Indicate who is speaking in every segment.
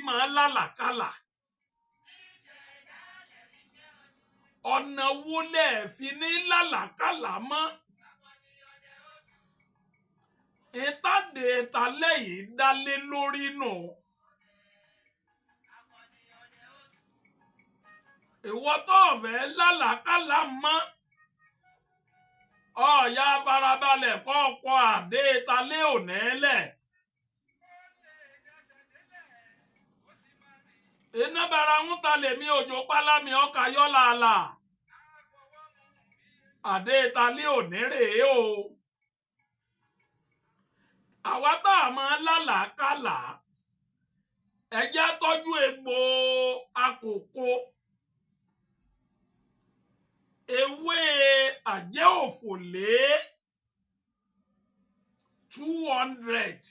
Speaker 1: máa lálàkàlà? Ọ̀nà wo lẹ̀ fi ní lálàkàlà mọ́? Ìtàdé ìtàlẹ́ yìí dálé lórí nù. Ìwọ tó fẹ́ lálàkàlà mọ́, ọ̀ya farabalẹ̀ kọ́ ọkọ̀ àdé ìtàlẹ́ òní lẹ̀. Iná bara ń ta lèmi òjò pálámi ọkà yọ́ làálàá. Àdé ìtàlẹ́ òní rèé o. Àwa tá a máa lálàákàlà, ẹ jẹ́ á tọ́jú egbò akòko, ewé àjẹ́ òfòlé 200,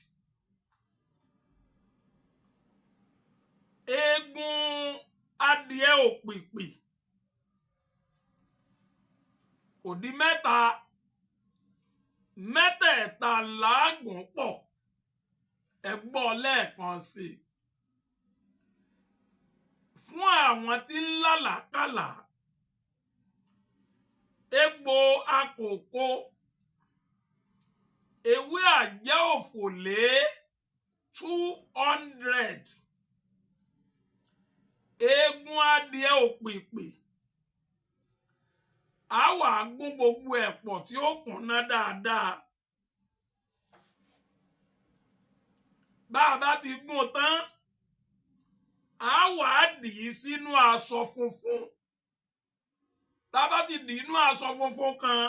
Speaker 1: eegun adìẹ òpìpì òdì mẹ́ta mẹ́tẹ̀ẹ̀ta làágùn pọ̀. Ẹ gbọ́ lẹ́ẹ̀kan sí i. Fún àwọn tí ń lálàákàlà, egbò akòko, ewé àjẹ́ òfòlé 200, eegun adìẹ òpìpì, á wà gún gbogbo ẹ̀ pọ̀ tí ó kúnná dáadáa. Bá a bá ti gún tán, á wà dì í sínú aṣọ funfun. Tá a bá ti dì í nínú aṣọ funfun kan,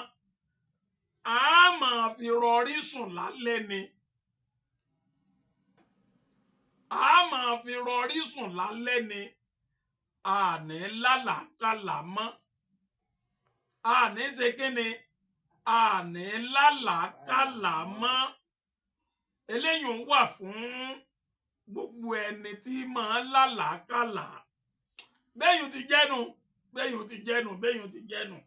Speaker 1: á máa fi rọrí sùn lálẹ́ ni. Á máa fi rọrí sùn lálẹ́ ni. Àní lálàákàlà mọ́. Àní ṣe kíni? Àní lálàákàlà mọ́. Eléyìí ń wà fún gbogbo ẹni tí máa lálàákàlà. Bẹ́yùn ti jẹ́nu, bẹ́yùn ti jẹ́nu, bẹ́yùn ti jẹ́nu.